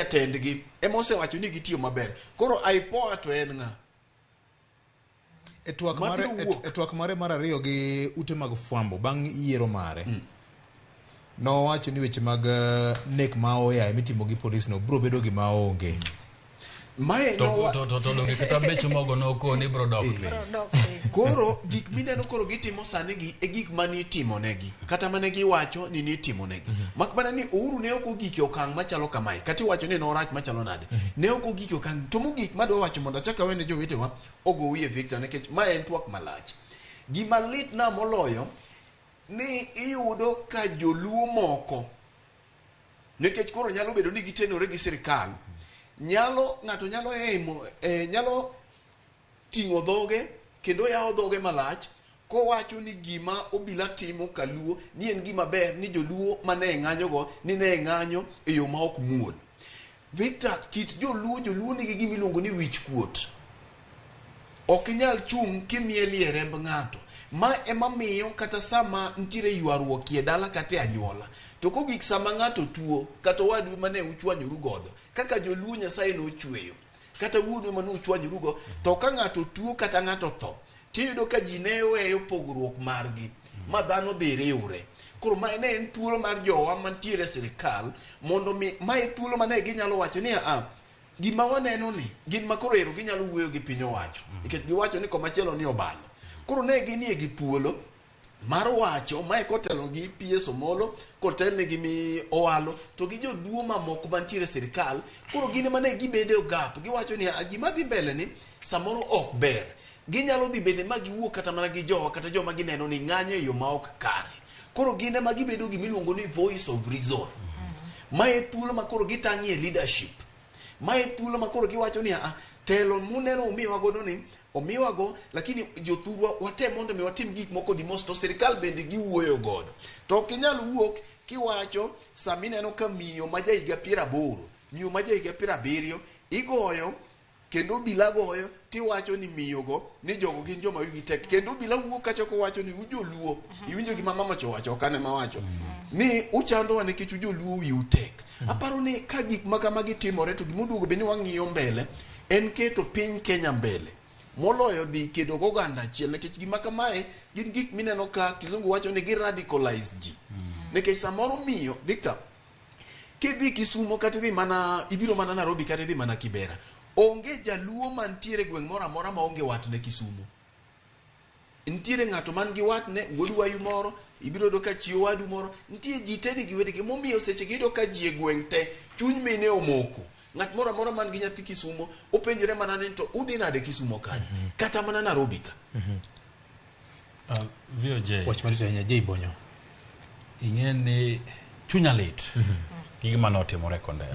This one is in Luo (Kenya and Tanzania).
jatendgi ema osewacho ni gitiyo maber. Koro IPOA to en ng'a? E twak mare, Mabiro wuok. e twak mare mar ariyo gi ute mag fwambo bang' yiero mare nowacho ni weche mag nek ma oyaye mitimo gi polis no biro bedo gima onge. Mae To nowa- to to to donge kata bech mogo nokoni biro dok piny. Biro dok piny. Koro gik mineno koro gitimo sani gi e gik mane itimonegi kata mane giwacho ni nitimonegi. Mak mana ni Uhuru ne ok ogik e okang' machalo kamae kata iwacho ni norach machalo nade. Ne ok ogik e okang' to mogik madwa wacho mondo achak awene jowetewa ogo wiye Victor nikech ma en twak malach. Gima litna moloyo ni iyudo ka joluo moko nikech koro nyalo bedo ni gitenore gi sirikal nyalo ng'ato nyalo emo nyalo ting'o dhoge kendo yawo dhoge malach kowacho ni gima obila timo kaluo ni en gima ber ni joluo mane ng'anyogo ni ne ng'anyo e yo ma ok muol. Victor, kit joluo joluo nigi gima iluongo ni wich kuot. Ok inyal chung' kimielie remb ng'ato. Ma ema miyo kata sama nitiere ywaruok e dala kata e anyuola, to kogik sama ng'ato tuo kata owadu mane uchwanyoru godo, kaka joluo Nyasaye nochweyo, kata wuonu ema nuchwanyorugo, to ka ng'ato tuo kata ng'ato tho, tiyudo ka ji ne weyo pogruok margi ma dhano dhi riwre. Koro ma ne en thuolo mar jowa mantiere e sirikal mondo mi mae thuolo mane ginyalo wacho ni a gima waneno ni gin ma koro ero ginyalo wuoyo gi piny owacho nikech giwacho ni komachielo ni obalo. Koro ne ginie gi thuolo mar wacho mae kotelo gi PS Omolo kotelne gi mi Owalo to gi joduo mamoko mantiere e sirikal. Koro gin ema ne gibedo e gap giwacho ni "Ah, gima dhi mbele ni samoro ok ber. Ginyalo dhi bende ma giwuo kata mana gi jowa kata joma gineno ni ng'anyo e yo ma ok kare. Koro gin ema gibedo gimiluongo ni voice of reason. Mae thuolo ma koro gitang'ie leadership. Mae thuolo ma koro giwacho ni a telo muneno umiwa godo ni omiwago lakini jothurwa watem mondo mi watim gik moko dhi mos to sirikal bende giwuoyo godo. To ok inyal wuok kiwacho sama ineno ka miyo ma jahiga 80, miyo ma jahiga 70 igoyo kendo obila goyo tiwacho ni miyogo ni jogo gin joma wigi tek kendo obila wuok kacha kowacho ni ujoluo iwinjo gima mama cha owacho ok an ema awacho ni uchandowa nikech ujoluo wiu tek. Aparo ni ka gik ma kamagi timore to gima oduogo bed ni wang'iyo mbele en keto piny Kenya mbele moloyo dhi kedo gi oganda achiel nikech gima kamae gin gik mineno ka kizungu wacho ni gi radicalize ji. Nikech samoro miyo Victor kidhi Kisumo kata idhi mana ibiro mana Nairobi kata idhi mana Kibera onge jaluo mantiere gweng' moro amora maonge watne Kisumo. Nitiere ng'ato man gi watne wuod wayu moro ibiro yudo ka chi owadu moro nitie ji te nigi wedegi momiyo seche gi iyudo ka ji e gweng' te chuny mine omoko. Ng'at moro amora man gi nyathi Kisumo openjore mana ni to udhi nade Kisumo kanyo kata mana Nairobi ka. VOJ. Wach malit ahinya Jay Bonyo. Ing'e ni chunya lit gi gima notimore Kondele.